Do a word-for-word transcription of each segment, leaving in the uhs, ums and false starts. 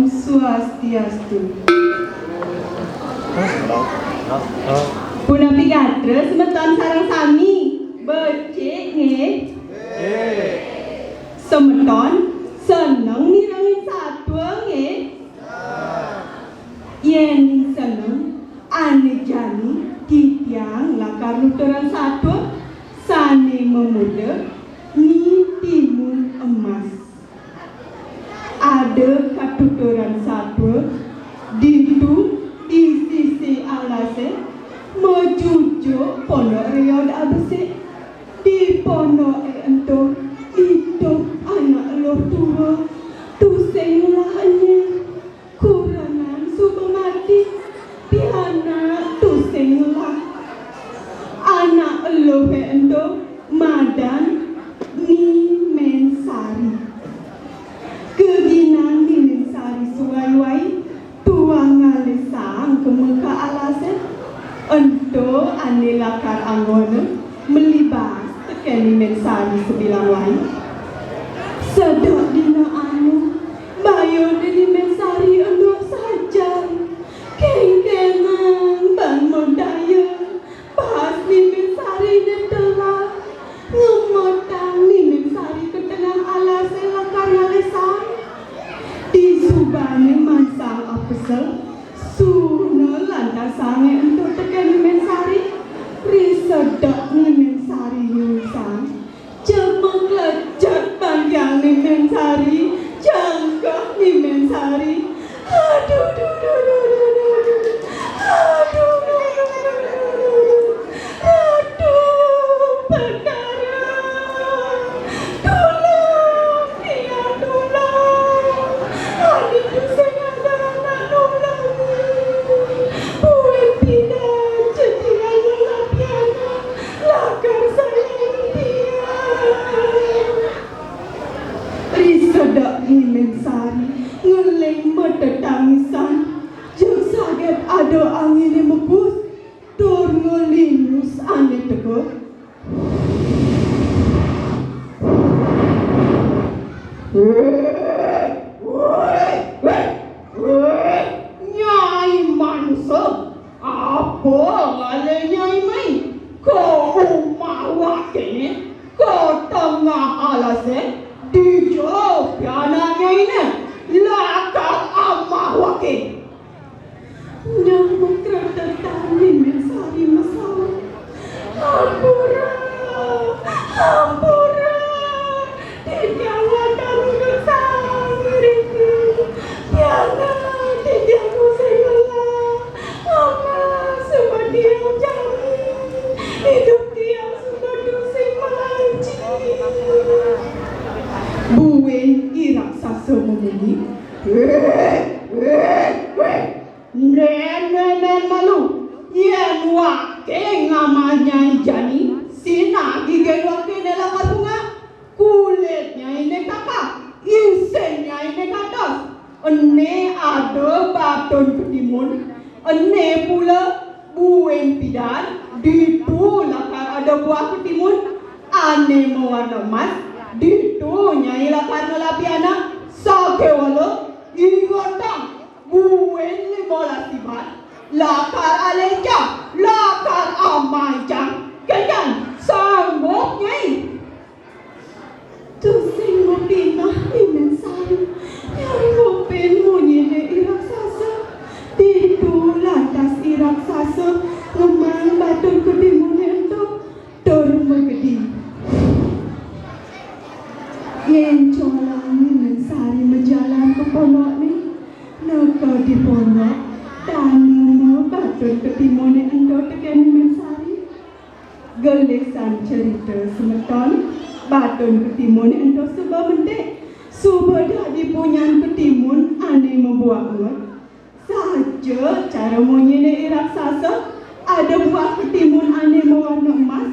Swastiastu. Punapi gatra semeton sareng sami? Becik nggih? Semeton seneng mirengin satua nggih? Yén seneng, ané jani titiang lakar nuturang satua sané mamurda Ni Timun Emas. Ada katuturan satua, ditu di sisi alasé, majujuk pondok réod abesik. Di pondoké ento idup anak eluh tua, tusing ngelah enyih. Kurenan suba mati, pianak tusing ngelah. Anak eluhé ento madan Ni Mén Sari. Geginan Ni Mén Sari suwai-wai, tuah ngalih saang kema ka alasé. Ento ané lakar anggona meli baas tekén Ni Mén Sari sabilang wai. Sedek dina anu, bayuné Ni Mén Sari enduk sajan. Kéngkénang ban madaya, baas Ni Mén Sariné telah, ngemetang Ni Mén Sari ka tengah alasé lakar ngalih saang. Disubané mansang apesel, suna lantas saangé ento tekén Ni Mén Sari. Risedek Ni Mén Sari nyusaang, jemak lecet bangkiang Ni Mén Sari, jangkeh Ni Mén Sari. Aduh, duh, duh, duh, duh, duh, duh. Aduh, duh, duh, duh, duh, duh. Ratu Betara, tulung tiang, tulung. Adi tusing ada anak nulungi. Buin pidan jadian lelapianan, lakar sayang tiang. Risedek Ni Mén Sari ngeling matetangisan, jeg saget ada anginé mebus tur ngelingus ané teka. Nyai Mansa, apa ngalih Nyai mai? Ka umah wakéné, ka tengah alasé, dija pianak Nyainé, lakar amah waké. Nyamuk kretetan Ni Mén Sari masaut. Ampura, ampura, titiang wantah nuduh salah ngriki. Pianak titiang tusing ngelah. Amah suba tiang jani. Idup tiang suba tusing malanci. Buin I Raksasa mamunyi. Wéh, wéh, wéh. Nén, nén, nén malu, yén waké ngamah Nyai jani, sinah gigih wakéné lakar bungah, kulit Nyainé kakah, isin Nyainé kantos. Ené ada batun ketimun, ené pula buin pidan, ditu lakar ada buah ketimun ané mawarna emas, ditu Nyai lakar ngelah pianak, sakéwala ingetang. Buin limolas tiban, lakar alih jah, lakar amah icang. Kénkén, sanggup, Nyai? Tusing mapineh Ni Mén Sari, nyangupin munyiné I Raksasa. Ditu lantas I Raksasa ngemang batun ketimuné ento. Tur magedi. Yén colang Ni Mén Sari majalan ka pondokné, neka di pondok, tanema batun ketimuné ento tekén Ni Mén Sari. Gelisan cerita semeton, batun ketimuné ento suba mentik, suba dadi punyan ketimun ané mabuah ngut. Saja cara munyiné I Raksasa, ada buah ketimun ané mawarna emas.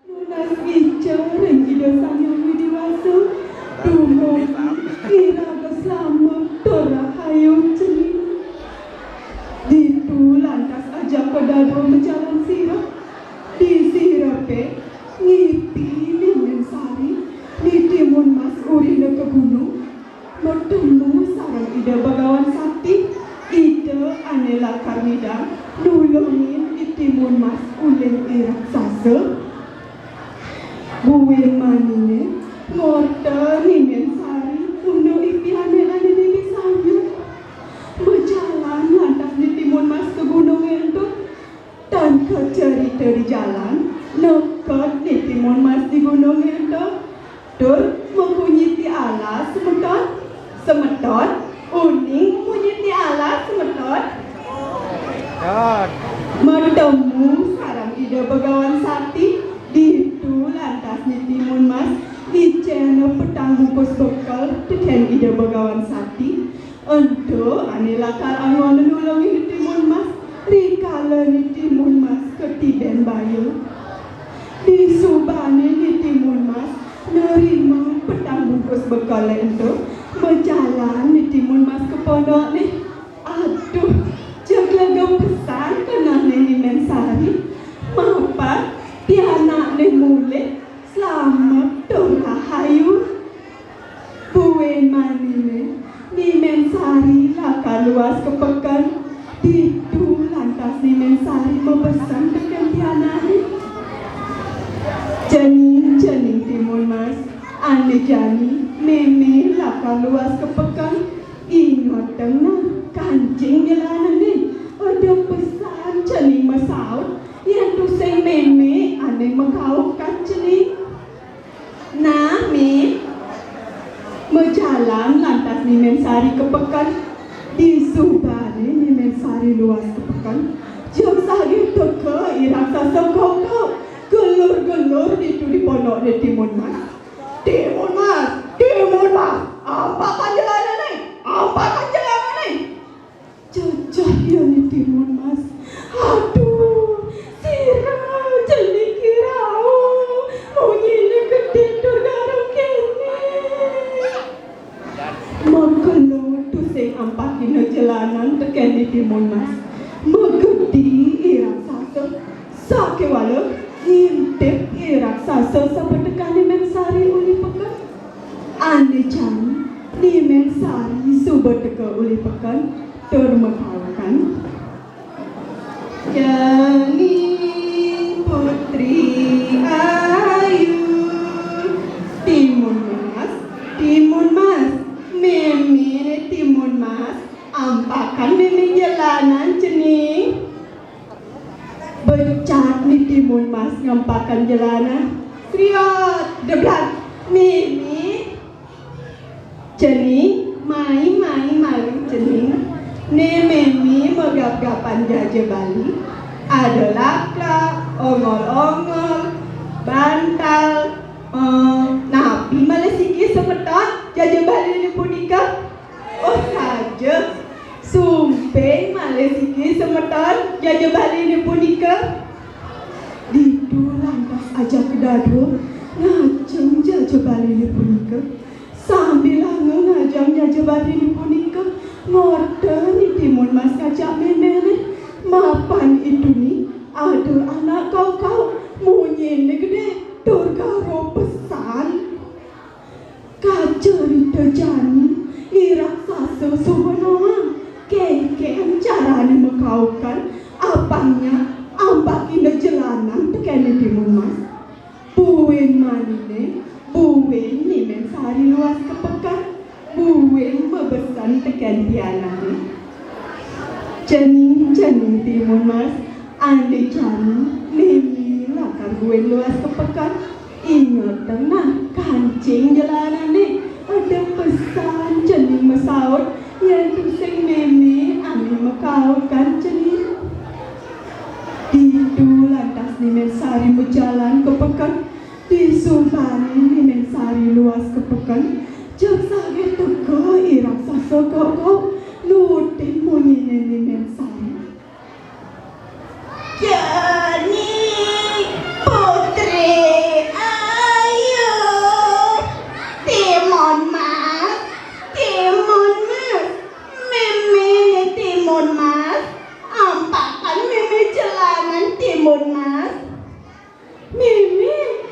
Nunas ica ring Ida Sang Hyang Widi Wasa, dumugi iraga slamet tur rahayu cening. Ditu lantas ajaka dadua majalan sirep. Di sirepé, Ngipi Ni Men Sari, Ni Timun Mas urina ka gunung, matemu sareng Ida Bagawan Sakti, Ida ané lakar ngidang nulungin I Timun Mas uling I Raksasa. Buin maniné, ngorta Ni Men Sari unduk I Piané ané nini sayur. Majalan lantas Ni Timun Mas ka gunungé ento. Tan kacarita di jalan, neked Ni Timun Mas di gunungé ento. Tur mamunyi ti alas semeton. Semeton, uning mamunyi ti alas semeton. Matemu sareng Ida Bagawan Sakti, ditu lantas Ni Timun Mas ngicénang petang bungkus bekel tekén Ida Bagawan Sakti. Ento ané lakar anggona nulungin Ni Timun Mas, rikala Ni Timun Mas katibén baya. Disubané Ni Timun Mas nerima petang bungkus bekelé ento, majalan Ni Timun Mas ka pondokné. Aduh, jeg lega pesan kenehné Ni Men Sari. Mapan pianakné mulih slamet tur rahayu. Buin maniné, Ni Men Sari lakar luas ka peken. Ditu lantas Ni Men Sari mabesen tekén pianakné. Cening, cening Timun Mas, ané jani mémé lakar luas ka peken. Ingetang nah, kancing jelanané. Eda pesan cening masaut, yén tusing mémé ané makaukan cening. Nah, Mé. Majalan lantas Ni Men Sari ka peken. Disubané Ni Men Sari luas ka peken, jeg saget teka I Raksasa Kauk-kauk. Gelur-gelur ditu di pondokné Timun Mas. Timun Mas, Timun Mas, ampakan jelanané, ampakan jelanané. Jejeh ia Ni Timun Mas. Aduh, sira cening rauh, munyiné gedé tur garang kéné. Makelo tusing ampakina jelanan tekén Ni Timun Mas. Magedi I Raksasa. Sakéwala ngintip I Raksasa sabatekané Ni Men Sari uli peken. Ané jani Ni Men Sari suba teka uli peken tur makaukan. Jani Putri Ayu. Timun Mas, Timun Mas, mémé né Timun Mas, ampakan mémé jelanan cening. Becat Ni Timun Mas ngampakan jelanan. Sriot, deblat, mémé. Cening, mai, mai, mai, cening. Né mémé magap-gapan jaja Bali. Ada laklak, ongol-ongol, bantal. Eh, napi malih siki semeton jaja Baliné punika? Oh, saja. Sumping malih siki semeton jaja Baliné punika? Ditu lantas ajak dadua ngajeng jaja Baliné punika. Sambilanga ngajeng jaja Baliné punika, ngorta Ni Timun Mas ngajak méméné. Mapan itu Ni, ada anak kauk-kauk, munyiné gedé tur garo pesan. Kacarita jani, I Raksasa suba nawang kénkén carané makaukan, apang nyak ampakina jelanan tekén Ni Timun Mas. Buin maniné, buin Ni Men Sari luas ka peken, buin mabesen tekén pianakné. Cening, cening Timun Mas, ané jani mémé lakar buin luas ka peken. Ingetang nah, kancing jelanané, eda pesan cening masaut, yén tusing mémé ané makaukan cening. Ditu lantas Ni Men Sari majalan ka peken. Disubané Ni Men Sari luas ka peken, jeg saget teka I Raksasa Kauk-kauk nutin munyiné Ni Men Sari. Jani Putri Ayu, Timun Mas, Timun Mas, mémé né Timun Mas, ampakan mémé jelanan Timun Mas. Mémé,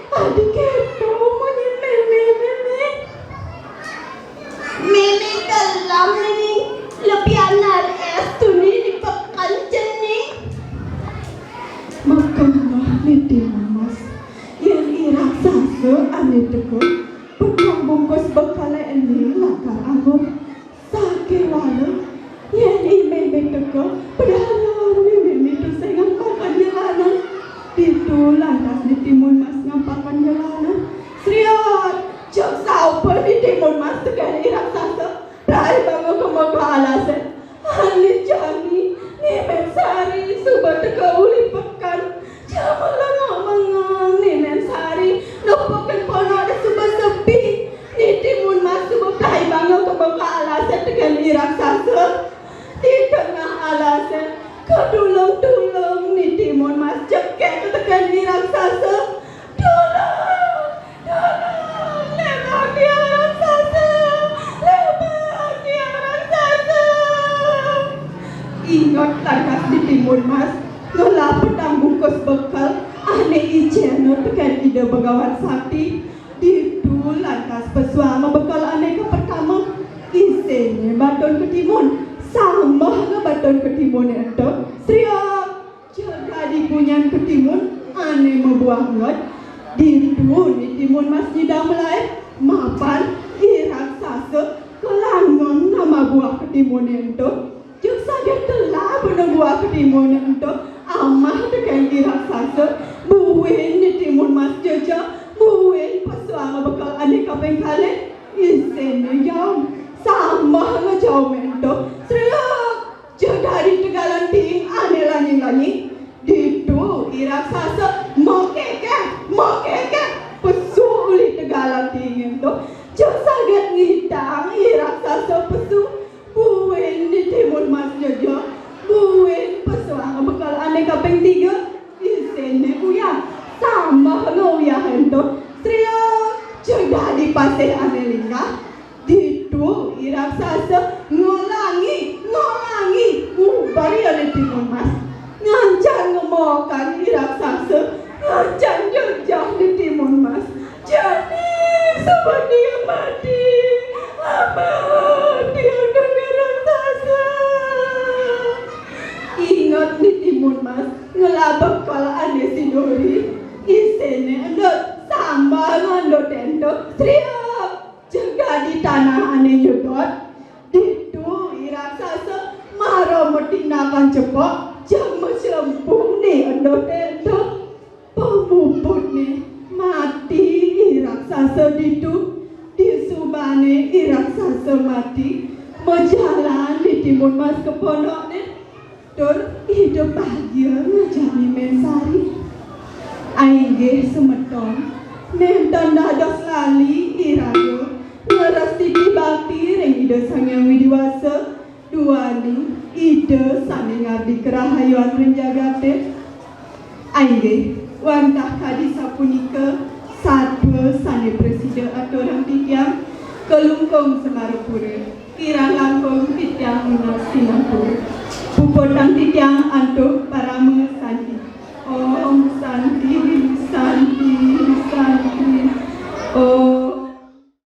Ane teka, petang bungkus bekale ene lakar anggo. Sakéwala, yén i mémé teka, padahal mémé to sing ngampakan jelanan. Ditu lantas Ni Timun Mas ngampakan jelanan. Sriat, jeg saupa Ni Timun Mas tekén i raksasa. Prai banga ka mega alasé. Ane jani, Ni Mén Sari suba teka uli peken. Jaba lengah-lengah Ni Mén Sari nepukin ponokné suba sepi. Ni Timun Mas suba prai banga ka mega alasé tekén i raksasa. Di tengah alasé, kadulung-dulung Ni Timun Mas jekek tekén i raksasa. Tulung! Tulung! Lebak ia raksasa! Lebak ia raksasa! Inget lantas Ni Timun Mas ngelah petang bungkus bekal ane icenga tekén Ida Begawan Sakti. Ditu lantas pesuanga bekal ane kapertama. Isinne batun ketimun. Sambehanga batun ketimunne ento. Sriak! Jeg dadi punyan ketimun ane mabuah nget. Ditu Ni Timun Mas nyidang malaib, mapan i raksasa kelangen nama buah ketimunne ento. Jeg saget telah bena buah ketimunne ento amah tekén i raksasa, buin Ni Timun Mas jejeh, buin pesuanga bekal ane kaping kalih, isinne jaum. Sambehanga jaume ento. Sriak! Jeg dadi tegalan tiing ane lanying-lanying. Ditu i raksasa makekeh, makekeh pesu uli tegalan tiing ento. Jeg saget ngitang i raksasa pesu, buin Ni Timun Mas jejeh, buin pesuanga bekal ane kaping tiga, isinne uyah. Sambehanga uyah ento. Sriak! Jeg dadi pasih ane linggah. Ditu i raksasa ngolangi, ngolangi, ngubai Ni Timun Mas. Ngancan ngemokan i raksasa, ngancan jejeh Ni Timun Mas. Jani suba tiang mati, ampun tiang dene raksasa. Inget Ni Timun Mas ngelah bekal ane sinuri, isinne endut, sambehanga endut ento. Sriak! Jeg dadi tanah ane nyedot. Ditu i raksasa mara matindakan cepok, jeg maselempung di endute ento. Pamuputne mati i raksasa ditu. Disubane i raksasa mati, majalan Ni Timun Mas ka ponokne. Tur Ida bagia ngajak Ni Mén Sari. Ainggih semeton, nenten dados lali iraga ngrastiti bakti ring Ida Sang Hyang Widi Wasa, duaning Ida sane ngardika rahayuan ring jagate. Ainggih, wantah kadi sapunika satua sane prasida aturang titiang, Klungkung Semarapura. Kirang langkung titiang nunas sinampura. Puputang titiang antuk para